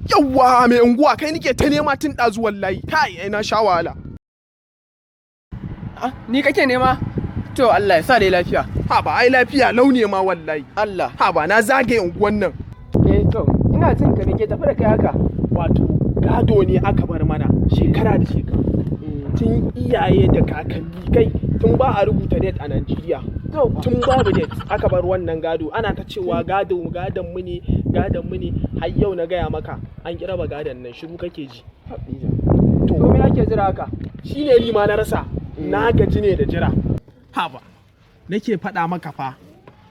Yawwa, mai unguwa, kai nike ta nema tun ɗazu wallahi. Kai, ai na sha wahala. Ah, ni kake nema? To, Allah ya sa dai lafiya. Ha ba, ai lafiya launi ma wallahi. Allah. Ha ba, na zagaye unguwan nan. Eh to, ina jin ka, me ke tafi da kai haka? Wato gado ne aka bar mana shekara da shekaru. Tun iyaye da kakanni, kai, tun ba a rubuta date a Najeriya. To, tun babu date aka bar wannan gado, ana ta cewa gado gadon mu ne, gadon mu ne, har yau na gaya maka an kira ba gadon nan, shiru kake ji. To, me ake jira haka? Shine ni ma na rasa, na gaji ne da jira. Haba, nake faɗa maka fa,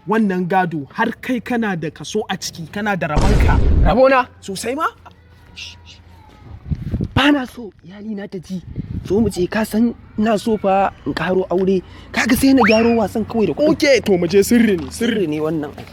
wannan gado har kai kana da kaso a ciki, kana da rabanka. Rabona? Sosai ma. Ba na so iyali na ta ji. So mu ce, ka san ina so fa in karo aure. Kaga sai na gyaro wasan kawai da kuɗin. Ok, to mu je, sirri ne, sirri. Sirri ne wannan ai.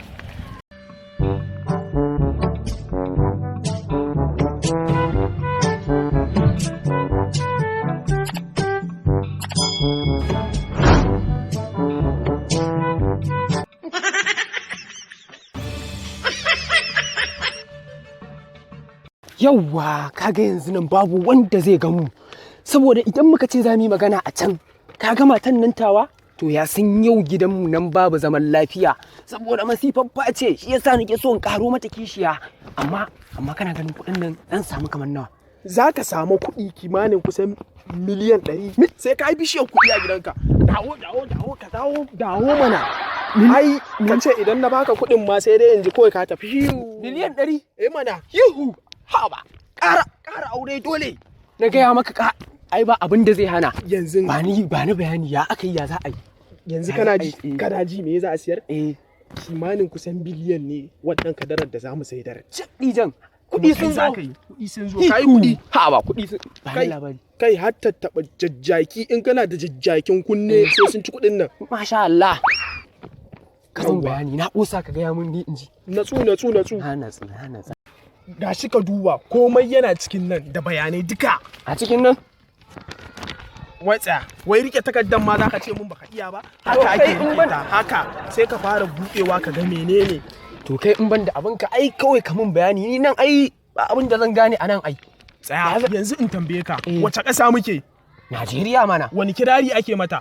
Yawwa, kaga yanzu nan babu wanda zai gamu, saboda idan muka ce za mu yi magana a can, kaga matan nan tawa to ya san yau gidanmu nan babu zaman lafiya saboda masifaffa ce. Shi yasa nake so in karo mata kishiya. Amma kana ganin kuɗin nan zan samu kamar nawa? Za ka samu kuɗi kimanin kusan miliyan 100, sai ka yi bishiyar kuɗi a gidanka. Dawo, dawo, dawo, ka dawo, dawo mana. Ai ka ce idan na baka kuɗin ma sai dai in ji kawai ka tafi hiu. Miliyan 100? Eh mana. Yuhu, haba, ƙara ƙara aure dole na gaya maka, ka ai ba abin da zai hana. Yanzu ba ni bayani, ya aka yi, ya za a yi? Yanzu kana ji, Eh. kana ji, me za a siyar? Eh. Kimanin kusan biliyan ne wannan kadarar da za mu saidar. Ɗijan kuɗi sun zo. Kuɗi sun zo, kai, kuɗi. Haba, kuɗi sun ba ni Kai. labari. Kai, har tattaɓa jajjaki, in kana da jajjakin kunne sai sun ci kuɗin nan. Masha Allah. Ka zan Yawwa. bayani, na ƙosa ka gaya mun ni in ji. Natsu, natsu, natsu. Na natsu, na natsu. Gashi, ka duba, komai yana cikin nan da bayanai duka. A cikin nan? Wai tsaya, wai rike takardar ma zaka ce mun baka iya ba? To, Haka kai ake in rike ban- ta, haka sai ka fara buɗewa ka ga menene. To, kai, in ban da abin ka, ai kawai ka mun bayani, ni nan ai ba abin da zan gane a nan ai. Tsaya, yanzu in tambaye ka, Eh. wace ƙasa muke? Najeriya mana. Wani kirari ake mata?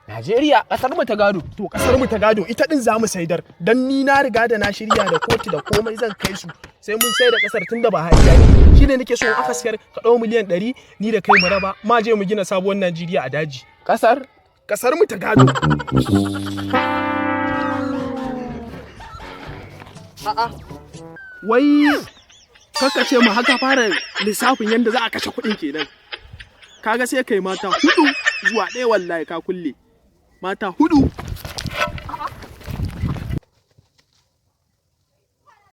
Najeriya, ƙasar mu ta gado. To, ƙasar mu ta gado, ita din zamu saidar, dan ni na riga da na shirya da kotu da komai, zan kai su, sai mun sai da ƙasar tunda ba hajiya ne. Shine nake so in aka siyar ka ɗau miliyan 100, ni da kai mu raba, ma je mu gina sabuwar Najeriya a daji. Ƙasar? Ƙasar mu ta gado. A'a, wai kaka ce mu haka fara lissafin yadda za a kashe kuɗin kenan. Kaga sai kai mata hudu zuwa ɗaya, wallahi ka kulle mata hudu.